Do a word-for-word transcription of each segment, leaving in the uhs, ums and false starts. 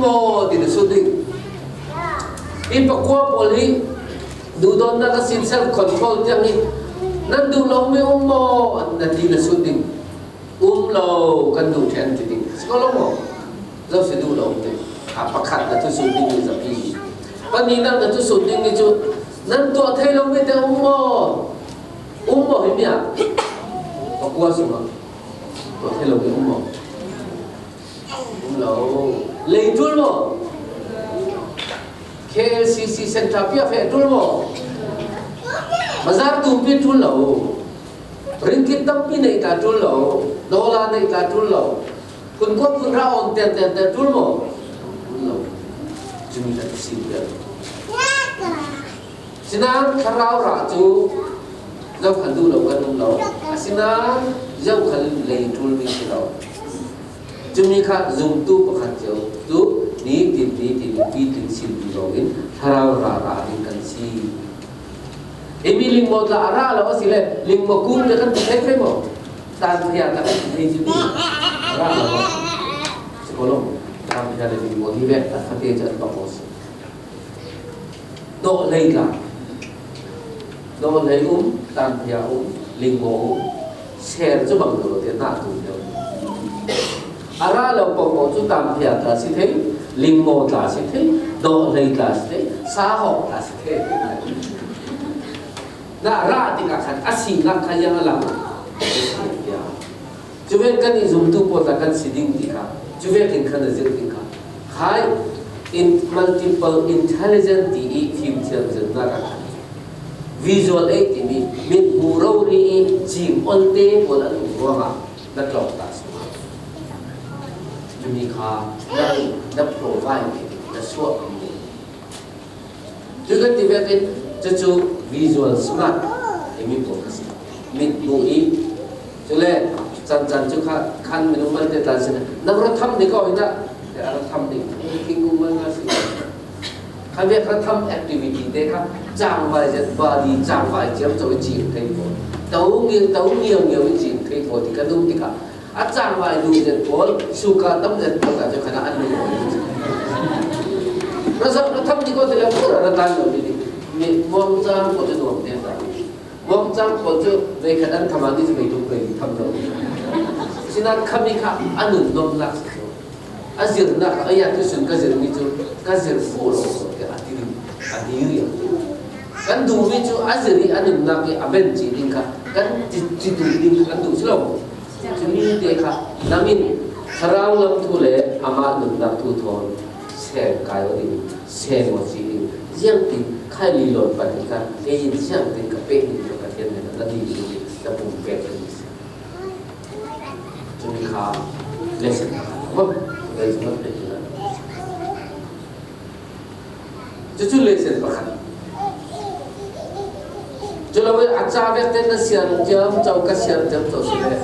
maw ti na sut ding. I pakua pawl hi duhdawtna ka sin, self control tiang hi, nan duh lo mi um maw na ti na sut ding. Um lo, kan duh ṭhen ti ding. Si ko lo maw? Zo si duh lo um ding. A pakhat na thu sut ding hi zapi hi. Pani nak na thu sut ding hi cu nan tuah thei lo mi te um maw? Um maw hi mi ah? Pakua sungah tuah thei lo mi um maw? Um lo. Lei ṭul maw? K L C C Centre pi a feh ṭul maw? Bazar tumpi ṭul lo. Ringgit tampi neih ta ṭul lo. Dollar neih ta ṭul lo. Kun kuat kun ra on ten ten ten ṭul maw? Ṭul lo. Cumi ta si pian. Sinain thlarau rah cu zokhal duh lo kan um lo. Asinain zokhal lei ṭul mi si lo. Cumi kha zumtu pakhat cio cu nitin nitin pitling sin vivo in thlarau rah rah ding kan si. Himi lingmaw tla a rah lo asile lingmaw kung te kan ti thei thei maw? Tanphia tla kan ti thei cumi a rah lo. Si ko lo. Tanphia le lingmaw hi vek a fate cu an bak maw si. Dawh hlei tla. Dawh hlei um, tanphia um, lingmaw um, ser cu bang lo te hna tu deuh. A rah lo pawngpawng cu tanphia tla si thei, lingmaw tla si thei, dawh hlei tla si thei, sahawk tla si thei. Na rah tikah khan a sinak kha ziang a lang. Cuvek kan i zumtu pawl tla kan si ding ti kha, cuvek in khan a zirh ding kha. Khai in multiple intelligent ti i fimthiam zirhnak ah khan visual aid timi mithmuh rori i cing olte pawl an um ruangah na tlawng ta sungah cumi kha na, na provide, na suah mi. Cu kan ti vekin cucu visual smart timi pawl kha si. Mit hmuh i, cule cancan cu kha khan minung malte tla sin, nan ra tham ding ko hi dah, a ra tham ding, thingkung mal nga si. Kha vek ra tham activity te kha cangvai zet, body cangvai ciam co i cim thei ko. To ngial, to ngial ngial i cim thei ko ti kan um tikah, a cangvai duh zet pawl, suka tam zet pawl ta cu khan an lung. Rasa ra tham ti ko ti le, pura ra tan lo ni. Ni muang cang ko cu nuam te ta. Muang cang ko cu vei khat an tham a ni cu vei tuk vei tham lo. Sinan khami kha a nun nuam nak si ko. A zirnak a ya tu sun ka zir mi cu ka zir fu lo ko ti a ti ring. A ni ring. Kan duh mi cu a zir i a nunnak i a ben ci ding kha kan ci, ci duh ding kha kan duh si lo. Cumi te kha nang in thlarau lam thu le amah nunnak thu thawn sem kai aw ding, sem aw si ding, ziangtin khai li lawn pan ding kha, kei in ziangtin ka pek ding ka Pathian hnenah na dil ding, na pum pek ding si. Cumi kha lesson pakhat. Maw, lesson pakhat. Cucu lesson pakhat. Cu lo i a ca vek te na siar ciam co, ka siar ciam co si le.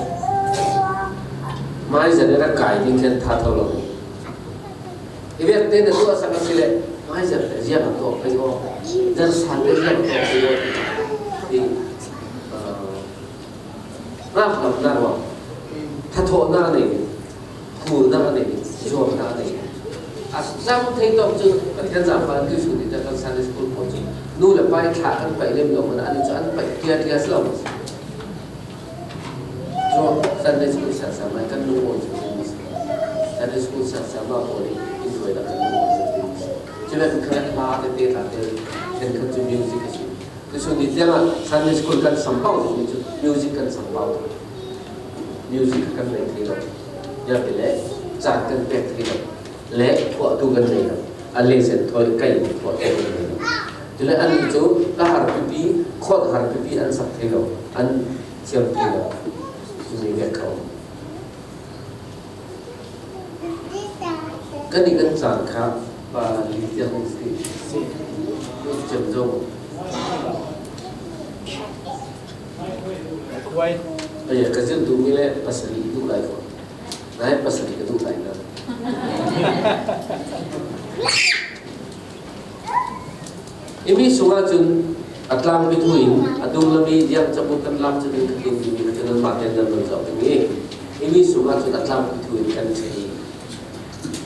Mai zan i rak kai ding khen tha tho lo. I vek te na tuah sak a si le. Mai zan te ziang a tuah pei aw. Zan san te ziang a tuah pei aw. Ti, uh, Hngaklamnak ruang, thathawhnak a nei, phurnak a nei, zuamnak a nei. A cang thei tawk cu Pathian zaangfah an tuihsun i kan Sunday school pawl cu nu le pa i thla kan paih lem lo hmanh ah an cu an paih ṭiaṭia si lo. Zuam Sunday school siangsiang mah kan lungmuang cu Sunday school siangsiang mah pawl i in hruainak kan lungmuang cu. Cule kan khalat hla tete tla te, kan khan cu music a si. Tuisun ni tiangah Sunday school kan sam paoh ding cu music kan sam paoh. Music kan nei thei lo. Ziangtin le caan kan pek thei lo. Le khuahtu kan nei lo. A lesson thawi kai khuahtu kan nei lo. Cule an cu ka har pipi, khawt har pipi an sak thei lo. An thiam thei lo. Cumi vek kho. Kan i kan caan kha pa li tiang in si. Cem zo. Ai, ka zirh duh mi le pasarih duh lai ko. Nai pasarih ka duh lai na. I mi sungah cun a tlangpi thu in a dunglam i ziang cabu kan lam cu ding ka tin timi kha cu nanmah tein nan run zoh ding i, i mi sungah cun a tlangpi thu in kan ṭhen i,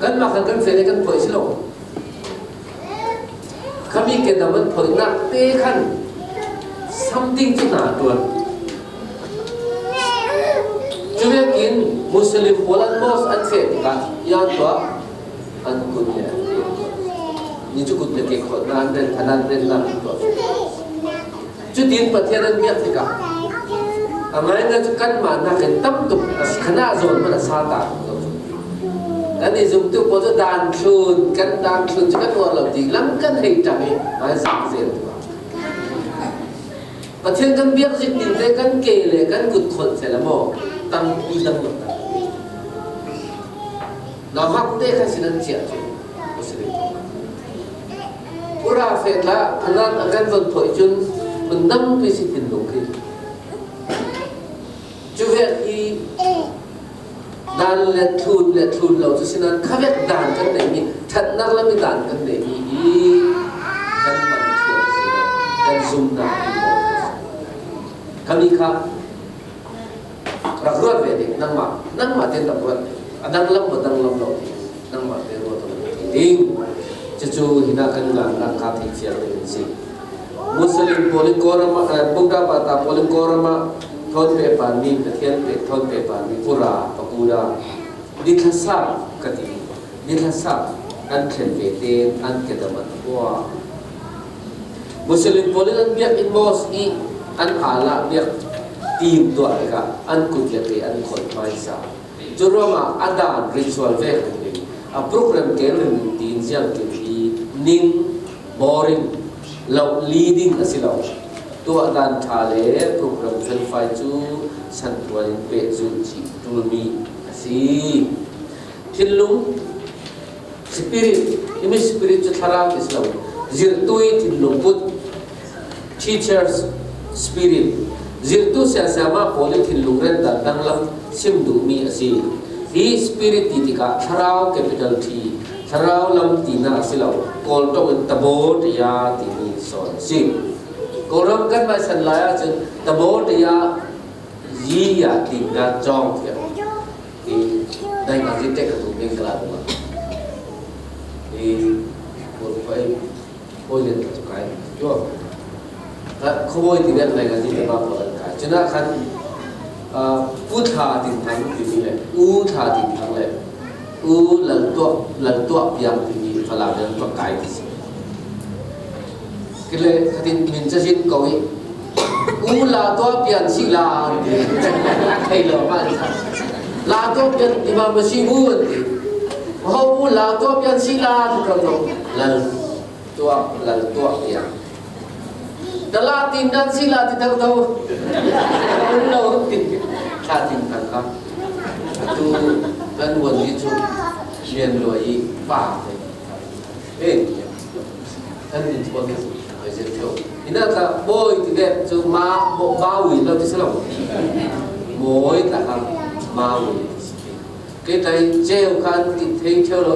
Kanmah khan kan feh le kan phoih si lo. Khami kedam an phoihnak te khan something cu hna ṭuan. Cuvekin Muslim pawl an mosque an feh tikah yan tuah an kut le an ke. Ni cu kut le ke khawh nan ren, khan nan ren nan tuah. Cutin Pathian an biak tikah a ngaingai cu kanmah nakin tam tuk a si, khan ah zawn hmanh a sa ta tuk lo. Kan i zumtu pawl cu dan thlun, kan dan thlun cu kan uar lo ti lam kan hei ṭang i ngai zak zel tuk. Pathian kan biak zik tinte kan ke le kan kut kholh seh le maw, tampi dang lo. Nauhak te kha si nan chiah cu Muslim. Pura feh tla, khan nan a kan von phoih cun, hun dang pi si thinlung khi. Cuvek hi dan le thlun le thlun lo cu sinan khavek dan kan neihmi, ṭhatnak lam i dan kan neihmi hi kan man thiam si lo, kan zumnak hi maw? Khami kha rak ruat ve ding, nangmah, nangmah te rak ruat ding, a danglam maw danglam lo ding. Nangmah te ruat awk a ti ding. Cucu hinah kan ngannak kha theihfiang ding an si. Muslim pawl in Quran ah, eh, Buddha bata pawl in Quran ah thawn pehparmi, Pathian peh thawn pehparmi, Pura, Pakuda, nithlasa ka ti. Nithlasa an thlen ve tein an kedam an hua. Muslim pawl in an biakinn mosque i an ala biak tim tuah tikah an kut le ke an kholh hmaisa. Cu ruangah a dan ritual ve khan ding, a program kel ringring tiin ziangkim hi ning, boring, lo leading a si lo. Tuah dan ṭha le program felfai cu santuan in pehzulh cih ṭulmi a si. Thinlung, spirit, himi spirit cu thlarau ti si lo. Zirtu i thinlung put, teacher's spirit. Zirtu siasiama pawl i thinlung remdan danglam sim duhmi a si. Hi spirit ti tikah thlarau capital T, thlarau lam tinak a si lo. Kawl ṭong in tabawṭaya timi sawn a si. Kawlram kan maisan lai ahcun tabawṭaya, yi ya tinna cawng tiah i dai nga zin tek ka tu meng ka la dua. I ko ko i ko lian ka tu kai. Yo. Ka ko ti nek dai nga zin tek ba ko an kai. Cuna khan, ah, pu tha tin thang ti ni le u tha tin thang le u lal tuak lal tuak piang ti ni Falam lal tuak kai ti si. Kile khatin min cazin ko i u la tua pian si la an ti. Thei lo ma an sa. La tua pian ti ma ma si mu an ti. Ho u la tua pian si la ti thotho. Lal tua lal tua pian. Tala tin dan si la ti thotho. Un lo tin. Tha tin thang kha. Tu kan wan ni chu. Mian lo i pa te. Eh, kan min tuan kan ai zet ṭheo. Ina ka bawi ti vek cu ma, bawi lo ti si lo. Mawi ta ka mawi ti si. Kei tai ceu khan ti thei ṭheo lo.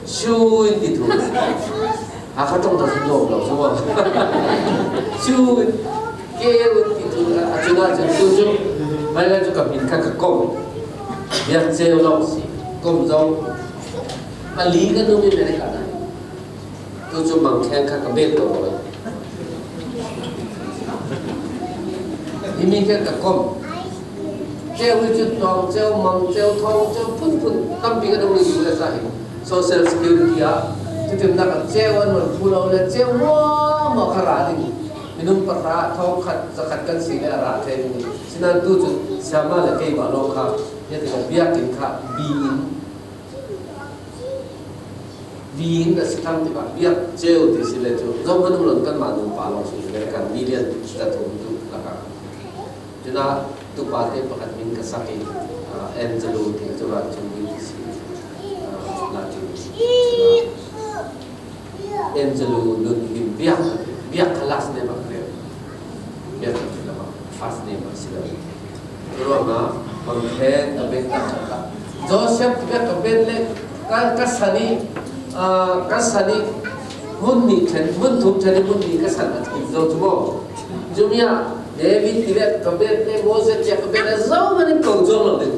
Sui ti thu. A kha ṭong ta si lo lo si maw. Sui. Keu ti thu a cun a cun tu cu. Mai lai cu ka min kha ka kom. Biak ceu lo si. Kom zong. A li ka nung i America na. Tu cu mangkheng kha ka bet ko roi. Himi kha ka kom. Ceu hi cu tawng ceu, mang ceu, thawng ceu, phunphun tampi kan um rih U S A hi. Social Security ah, tutimnak ah ceu an run phu lo le ceu maw maw kha ra ding. Minung pahra, thawng khat, zakhat kan si le a ra thei ding. Sinan tu cu siama le keimah lawng kha, hi ti ka biakinn kha, bi in, Vin a si thang tikah biak ceu ti si le cu zoh hmanh um lo, kanmah nupa lawng si le kan million za thum tu lakah. Cun ah tupa te pakhat min ka sak i, ah, Angelo ti cu rak cung mi ti si, ah, Latin. Angelo nun hin biak, biak kha last name a ka rel. Biak kha lama first name a si lo. Ruangah bang khen ka bet tak tak. Joseph ti ka bet le ka, ka san i, ah, ka san i hmun nih ṭhen, hmun thum ṭhen i hmun nih ka san a ti zo cu maw? Cumi ah David ti le ka bet le Moses ti ka bet le zohman in ko cuang lo ding.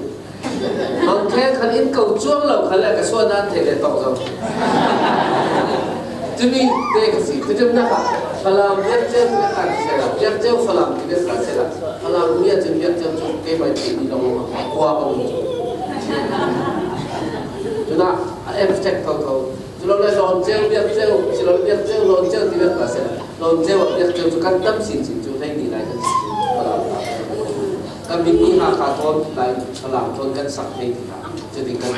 Bang khen khan in ko cuang lo khan le ka suan dan thei le tawk zo. Cumi te ka si, cucum nak ah Falam biakceu ti ka si la, biakceu Falam ti ka si la. Falam mi ah cun biakceu cu keimah i mi lawng a kua ko. Cunah a abstract thotho. Cu lo le lawnceu, biakceu, si lo le biakceu, lawnceu ti biak ka si la. Lawnceu ah biakceu cu kan tam sinsin cu hleihnih lai kan si. Falam. Kan min i Hakha thawn lai, Falam thawn kan sak thei ti hna. Cuti kan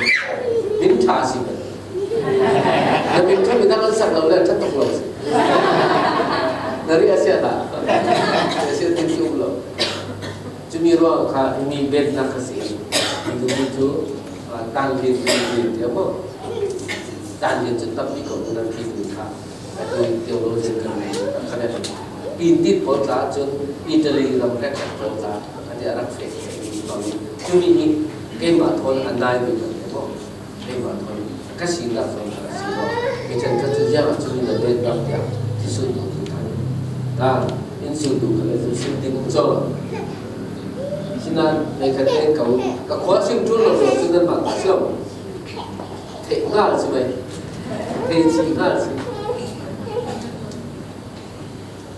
min ṭha si. Na min ṭha mi dah kan sak lo le ṭha tuk lo si. Na ri a sia ta. A sia tin si um lo. Cumi ruang kha mi bet nak ka si. Mi tu mi tu, ah, tan lin, lin, lin, tiang maw? Tan lin cu tampi ko tu nan ti tu kha. Atu theologian kan nei, kan nei. Pintit pawl tla cun Italy ram hrekkhat pawl tla, ati a rak fek, fek mi pawl. Cumi hi keimah thawn a nai mi kan ti maw? Keimah thawn ka sinak thawn ka si maw? Mi ṭhenkhat cu ziang ah cumi na len ram tiang ti sun tu tu tan. Ta, in sun tu kha le cu sun ding cawng. Sinan, hleikhat te ko, ka khua sim ṭul lo, lo, cu nan mah ta si lo. Theih hngal si mai. Theih si hngal si.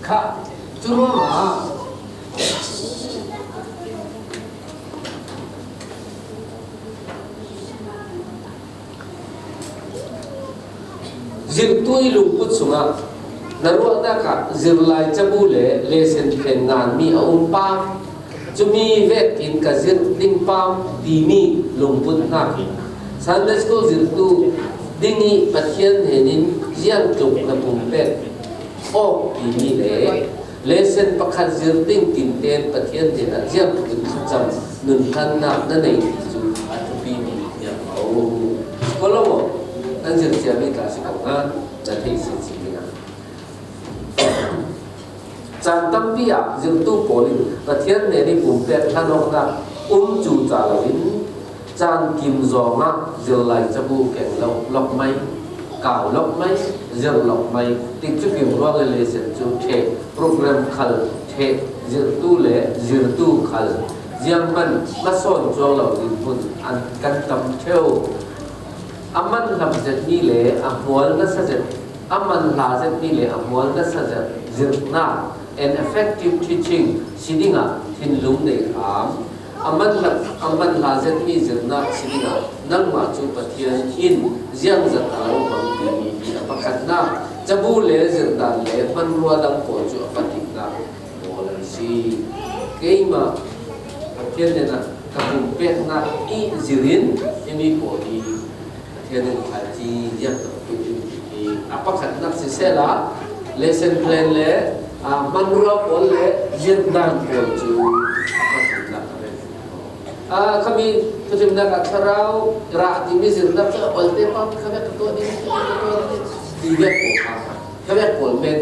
Kha, cu ruangah zirhtu i lungput sungah na ruahnak ah zirlai cabu le lesen thlen nganmi a um pam. Cumi vekin ka zirh ding pam timi lungput hna hi. Sunday school zirhtu ding i Pathian hnenin ziangtluk na pumpek awk timi le lesen pakhat zirh ding tinten Pathian hnenah ziangtluk in thlacam nunhlannak na nei ti cu a thupi mi hi a ko. Kan zir ciami tla si ko hna, na thei si ci ding a. Caan tampi ah zirtu pawl in Pathian hnen i pumpek hlanawknak um cu ca loin caan kim zong ah zir lai cabu keng lo lawk mai, kau lawk mai, zir lawk mai, tikcu kim ruang le lesen cu ṭheh, program khal ṭheh, zirtu le zirtu khal zianghman hmasawn cuang lo dinhmun an kan tam ṭheo. A man hlam zetmi le a hmual nasa zet, a man hla zetmi le a hmual nasa zet zirhnak, an effective teaching, si dingah thinlung nei hram. A man hla, a man hla zetmi zirhnak si dingah nangmah cu Pathian in ziangzat a lo hmang timi hi a pakhatnak. Cabu le zirhdan le hmanrua dang pawl cu a patiknak pawl an si. Keimah Pathian hnenah ka pumpeknak i zirin himi pawl hi Pathian in khalci ziak lo hi a pakhatnak sisehla, lesson plan le, aa, hmanrua pawl le zirhdan pawl cu a pakhatnak a rel. Aa, khami thuthimnak ah thlarau rah timi zirhnak cu a olte pam khavek ka tuah ding, ka tuah ding, ti vek pawl kha, khavek pawl men.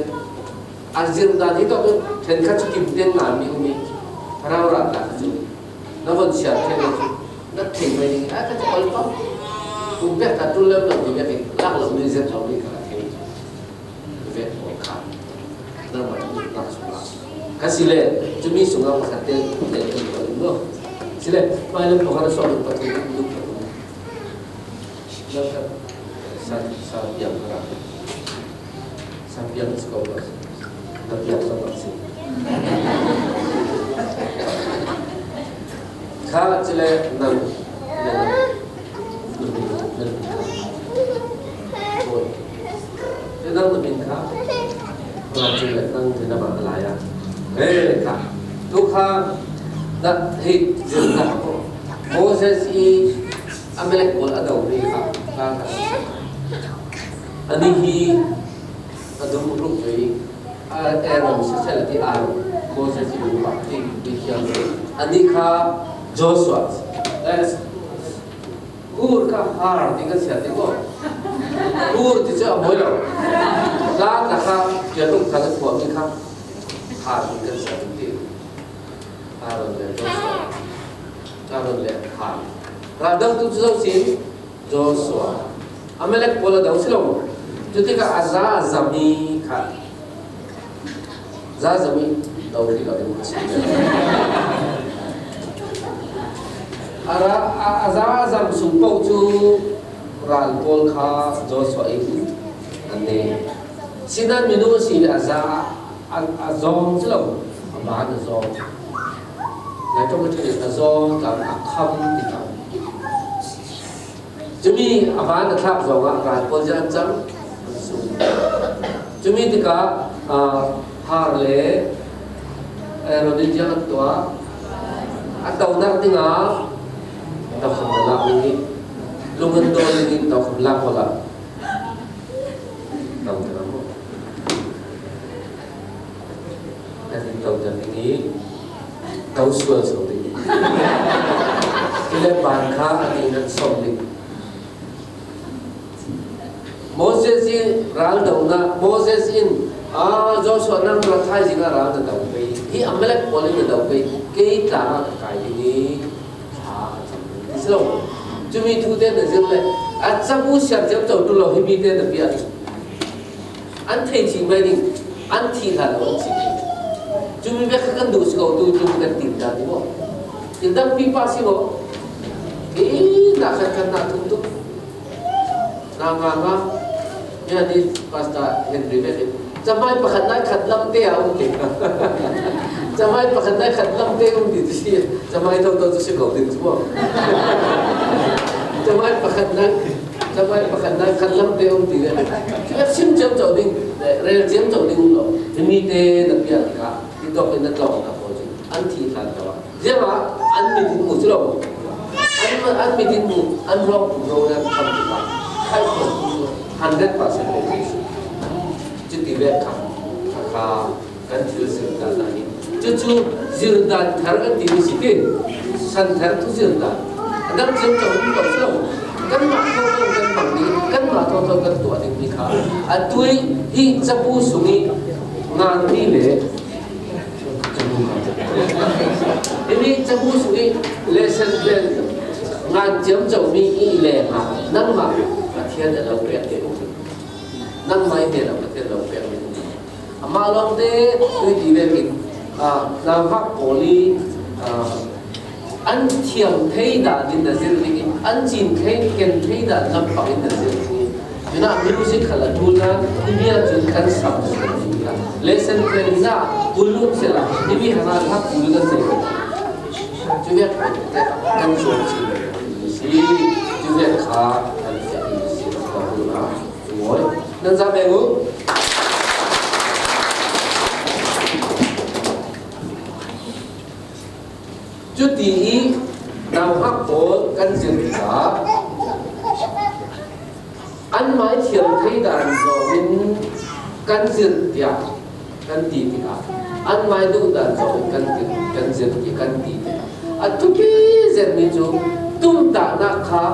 A zirhdan hi tawk in ṭhenkhat cu kim tein ngai mi um i, thlarau rah ta cu na von siar ṭheh lo cu na thei mai ding i, a ka cu ol pam. Pumpek ta ṭul lem lo ti vek i, lak lo mi, zet lo mi kha ka thei. Vek pawl kha nangmah cu nak sung ah ka si le, cumi sungah pakhat te le kan ko lo. Si le, mai lam pakhat a sawm in pakhat in duk pakhat. Nang kha sa, sa piang ka ra. Sa piang si ko lo. Na piang lo si. Kha cile nang, nang, nang, nang. Oi. Nang na min kha. Nang cile nang na ma lai a. He kha. Tu kha na hei zil na ko. Moses i Amalek pawl a do ve kha, kha, kha. Anih hi a dum ruk ve i, a, Aaron sisel ti Aaron, Moses i bu bak ti, ti thiam ve. Anih kha Joshua. That's Hur kha Har ti kan siat ti ko. Hur ti cu a mawi lo. Tla ta kha, pia tuk ta kan puak ti kha Har ti kan siat ti. Aaron le Joshua. Aaron le Har. Ral dang tu cu zo sin, Joshua. Amalek pawl a do si lo. Cutikah a za a zami kha. Za zami do ri lo ding a si. A ra, a, a za a zam sung paoh cu ral pawl kha Joshua in an ne. Sinan minu a si le a za a, a zawng si lo, a ban a zawng. Lai ṭong a ṭhen a zawng tlang a kham ti tlang. Cumi a ban a thlak zongah ral pawl ziah an cang, an sung. Cumi tikah, aa, Har le Aaron in ziah an tuah. A tonak dingah tokham na lak ding i, lung an dawn ding i tokham lak ko la. Tokham na lak ko. Kan in tokham ding i, to sual so ding i. Cule ban kha a ding an som ding. Moses i ral donak, Moses in, "A, Joshua, nang rak thaizing ah ral na do pei. Hi Amalek pawl in na do pei. Kei tlang ah ka kai ding i, thla ka cam ding," ti si lo. Cumi thu te na zir le, a cabu siar ciamco tu lo, himi te na piak. An thei cing mai ding, an thih hlan lo an si. Cumi bek kha kan duh si ko tu, cumi kan tim ta ti maw? Thil dang pi pa si maw? Ih, na khat khat na thum tuk. Na nga nga. Ya ni Pastor Henry bek in. Camai pakhat nai khat lam te a um te. Camai pakhat nai khat lam te um ti tu si. Camai tho tho tu si ko ding si maw? Camai pakhat nai, camai pakhat nai khat lam te um ti le. Sim ciam co ding, rel ciam co ding um lo. Himi te na piak ka, hi tawk in na tlawng ka ko cu. An thi hlan ka wa. Ziangah an mit in mu cu lo. An, an mit in mu, an ruang kum ro nan kham tu ka. Khai kham tu cu hundred percent le cu. Cuti vek kha, kha, kha kan thil zirdan ah hin. Cucu zirdan thar kan timi si ti. San thar tu zirdan. A dang ciam co in ko cu lo. Kanmah thotho kan bang ding, kanmah thotho kan tuah ding mi kha. A tui hi cabu sung i ngan ni le Himi cabu sung i lesson plan ngan ciamco mi i leng ah nangmah Pathian a lo pek te uh. Nangmah i hnenah Pathian a lo pek te uh. Amah lawngte tui ti vekin, ah, nauhak pawl i, ah, an thiam thei dan in na zir dingin, an cin thei, ken thei dan lampang in na zir dingin. Hinah music khal a tul nan, himi ah cun kan sam. Lesson plan hinah, kul um sehla, himi hangah hak kul kan nei. Cuvek kan zuam cin si, cuvek kha kan fiah si, ka huna. Mawi, nan za beng uh. Cuti i nauhak pawl kan zir tikah anmah i thiam thei dan zawngin kan zir tiah kan ti tikah anmah i duh dan zawngin kan ti, kan zir tiah kan ti tikah a thupi zetmi cu tumtahnak kha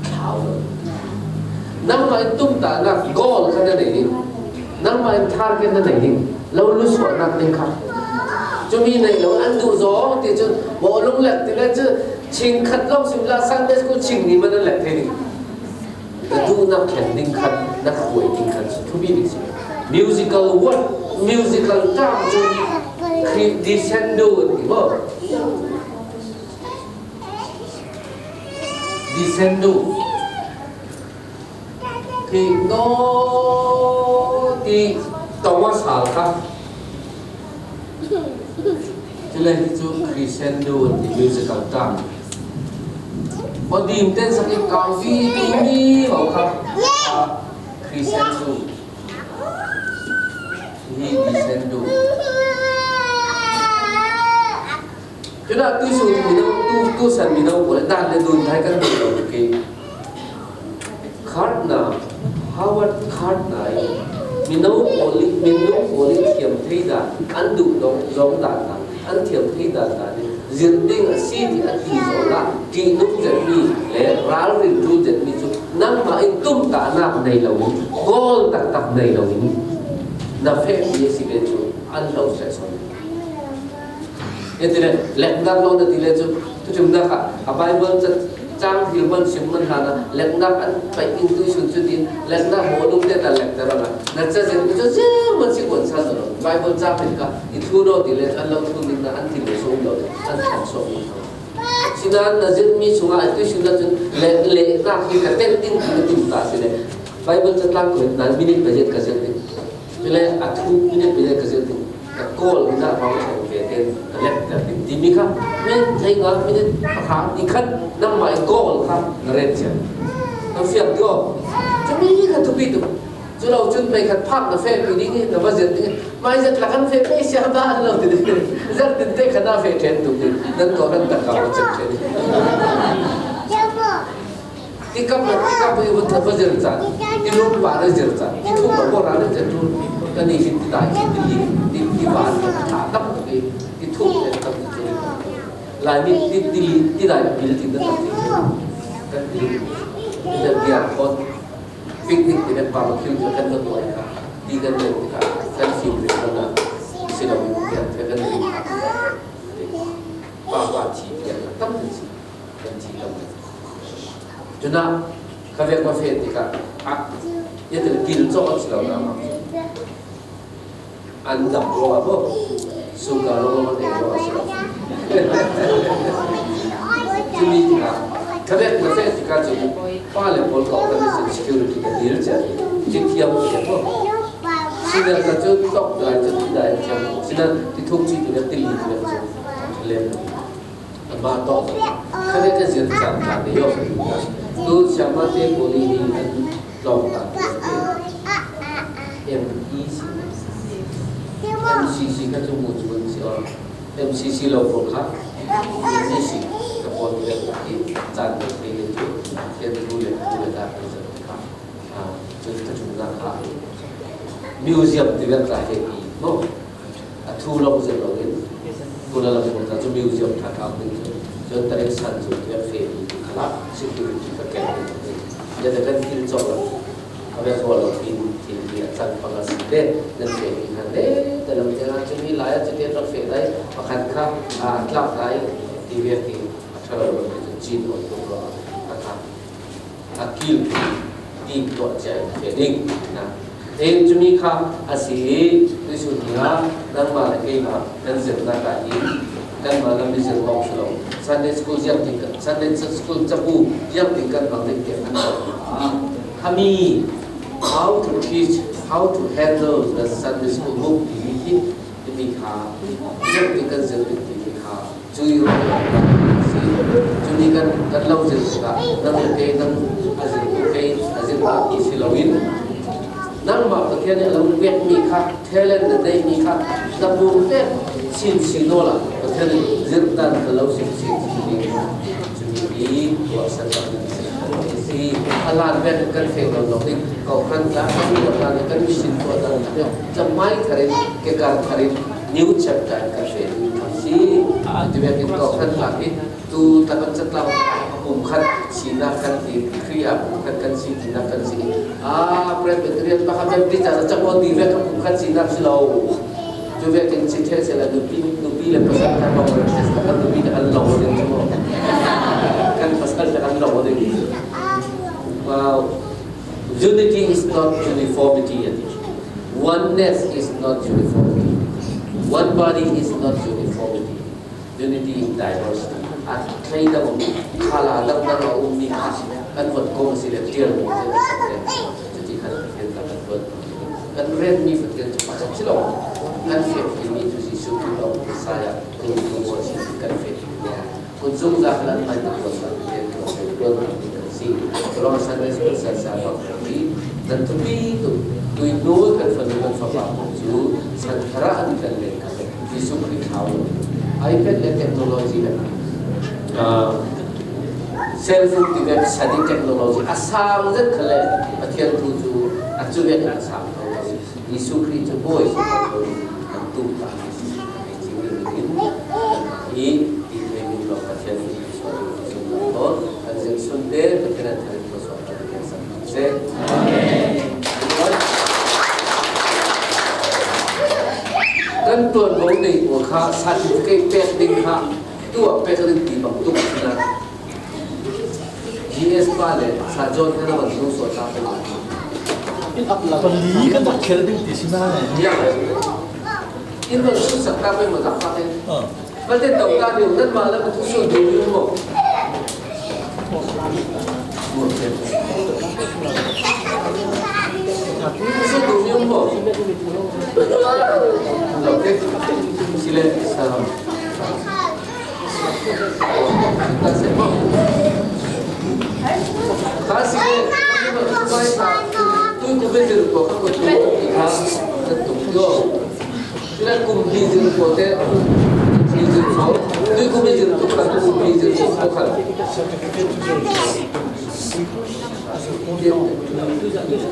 thlau lo. Nangmah in tumtahnak goal kha na nei ding. Nangmah in target na nei ding, lo lusuahnak ding kha. Cumi nei lo an duh zaw ti cu, bawlung lek ti le cu, ching khat lawng sim la Sunday school ching ni man an lek thei ding. Na duhnak thlen ding khat, na khuai ding khat cu thupi ding si. Musical word, musical term cu Khrih descendo an ti maw? Descendo. Khi no ti tong a sal kha. Cule hi cu crescendo ti musical term. Aw dim ten sak i kau vi tu mi lo kha. Crescendo. Hi descendo. Cudah tuisu mino, tu, tusan mino pawl dan le dun thai kan duh lo ke. Gardner, Howard Gardner i mino pawl i, mino pawl i thiam thei dan, an duh dong zong dan dan, an thiam thei dan dan i zir ding a si ti a ti zong ah, ṭihnung zetmi le ralrin ṭul zetmi cu nangmah in tumtahnak nei lo in, goal taktak nei lo in na fehmi a si ve cu an lo seh sawn. Hi ti le, leknak lo na ti le cu, tucumnak ah, a Bible ca, cang thil man sim man hlan ah, leknak an paih in tuisun cu tin, leknak bawlung te ta lekter ah, na ca zirh cu zir man si kuan san lo. Bible cang in ka, i thu no ti le, an lo thu ning na, an ti le so lo, an than so mi. Sinan na zirhmi chungah a tuisun ah cun le, leknak hi ka tel ding ti na tum ta si le. Bible ca tlang ko nan minute pazet ka zirh ding. Cule a thu minute pazet ka zirh ding. Ka kawl in ah bang chang ve tein ka lepter ding timi kha, minute hleinga, minute pakhat ni khan nangmah i kawl kha na ret cia. Kan fiang ti aw. Cumi kha thupi tuk. Cu lo cun pei khat phak na fehpi ding i na va zirh ding i. Mai zet la kan feh pei sia ba an lo ti ding. Zat tin te khan a feh ṭhen tuk ding. Nan kawl kan tak ka va cek ṭhen. Tikap le tikap i vun thawk va zir caan, i lungpa le zir caan, i thuk le kawra le zir tu, kan i hin ti dai, ti li, ti, ti van, ti tha tam tuk i, ti thuk le tam tuk i. Lai mi ti, ti li, ti dai bil ti na tam ti. Kan ti, ti na bia khon, picnic ti na barbecue ti kan na tuai kha, ti kan na ti kha, kan fim ri kan na, si lo mi ti kan ti kan ri kha. Pa pa ti ti kan na tam ti si. Kan ti tam. Cunah ka vek va feh tikah, ah, ya te kil cawh a si lo na ma. An dam lo a bo. Suka lo lo ne lo a si lo. Cumi tikah ka vek va feh tikah cun pa le pawl kau kan si security ka dil cia. Ci thiam cia bo. Sinan ka cu tok dai cu ti dai thiam. Sinan ti thuk ci ti vek ti li ti vek cu. Lem. Amah tawk kha le ka zir caan ka nei awk. Tu siamah te pawl i hi an tlawng ta. M E C. M C C kha cu mu cu an si aw. M C C lo pawl kha. M C C ka pawl i caan ka thei le cu. Ken tu le tu le ta ka zir kha. Ah, cun ka cungah kha museum ti vek ta he i maw? A thu lo zet lo in, Kuala Lumpur ta cu museum ṭha ṭha ding cu, cun tarik san cu tiang feh i khala security ka keng ding. Dah dah kan thil cawk lo. A bia khual lo in thil hi a cang pang a si le nan feh ding khan le dah lam tiang a cumi lai a cumi a rak feh lai pakhat kha a tlak lai ti ve ti a ṭha lo lo ti cun cin aw tuk lo a kha a kil ti tuah cia in feh ding na. Ei cumi kha a si i tuisun hi a nangmah le keimah kan zirhnak ah hin kanmah lam i zirh awk si lo. Sunday school ziangtin kan, Sunday school cabu ziangtin kan hmang ding tiang an ko. Khami, how to teach, how to handle the Sunday school book timi hi, timi kha ziangtin kan zirh ding timi kha cui ruang a si. Cumi kan, kan lo zirh tikah nang le kei, nang a zirh kei, a zirh ti si loin nangmah Pathian nih a lo pekmi kha, talent na neihmi kha na pum pek sin si naw la, Pathian in zirhdan ka lo sin sin si ding. Cumi hi tuahsan lo ding si, a hlan vek kan feh lo lo ding. Kawhhran tla kan tuah dan kan mission tuah dan camai tharin, kekar tharin, new chapter kan feh ding si. Ti vekin kawhhran tla hi tu takan catlang a pumkhat sinak kan ti, Khrih a pumkhat kan si tinak kan si. A Presbyterian pakhat kan ti caan a cak aw ti vek a pumkhat sinak si lo. Cu vekin si ṭheh sehla nupi, nupi le pasal kha bang kan ṭheh sehla kan nupi te kan lo ding cu maw? Kan pasal te kan lo ding. Wow. Unity is not uniformity, a ti. Oneness is not uniformity. One body is not uniformity. Unity in diversity. A thleidang um, khala dangdang a ummi kha kan von kawm a si le ṭial mi te kan sak le. Cuti khan Pathian tla kan von. Kan renmi Pathian cu pakhat si lo. Kan feh mi cu Jesuh Khrih lawng Messiah, tu tu maw si kan feh. Kun zungzal kha an hmai kan von kan Pathian kan feh, kan feh kan si. Ka lawng Sunday school sa sa bang kan si. Nan thupi tu, tui nu kan fanu kan fapa cu san thara an kan len kan len. Jesuh Khrih thau lo. iPad le technology le, ah, cell phone ti ve study technology a sang zet kha le Pathian thu cu a cu ve a sang lo. Jesuh Khrih cu Bawi si kan tum ta. Hi ti thei min lo Pathian in Jesuh Khrih kan zirh sun te Pathian a thar in ko suak kan seh. Kan tuan bo nei ko kha certificate pek ding kha tu a pek ding ti bang tuk na. G S pa le Sir John kha na van tu suak ta pek. Pali kan rak khel ding ti si na. Ya. In van tu sak ta pek ma tak ta pek. Malte tawk ta deuh, nanmah lam a thusuan duhmi um maw? Thusuan duhmi um maw? Lo te. Sile, sa. Ta se maw? Ta sile, tu ku bezir ko ka ko tu ka ta tu yo. Sila kum hnih zir ko te, hnih zir ko, tui kum hnih zir tuk khat, kum hnih zir tuk khat.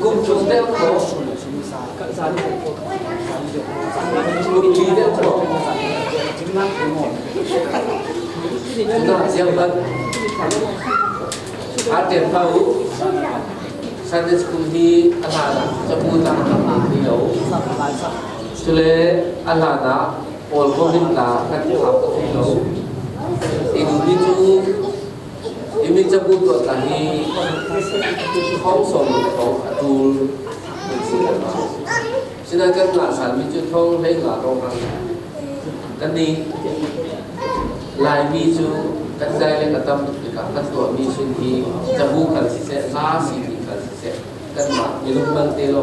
Kum chung te ko, kum hnih te ko. Tuna ziang ban. A tem pau. Sunday school hi a hlan ah cabu tla a tam hi lo. Cule a hlan ah Paul kong in tla kan phak hi lo. I nu hi cu, i mi cabu tuah tla hi thong sawm thong a tul. Sinain kan ngah salmi cu thong hlei nga rawng a kan nih. Laimi cu kan dialect a tam tuk tikah kan tuahmi sun hi cabu khal siseh, hla si ti khal siseh, kanmah minung malte lo,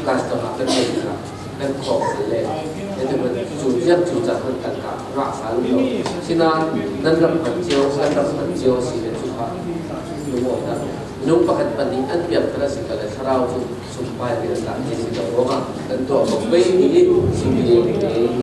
custom ah kan ngeih tikah kan khawh khal le, cu ziak cu caan kan kan kah ngah sal lo. Sinain nan rak hman cio, kan rak hman cio si le cu kha lungawk hna. Minung pakhat pahnih an piang khan a si kha le, thlarau cu sumpai rian dah ti si lo ruangah kan tuah bak pei mi hi si mi.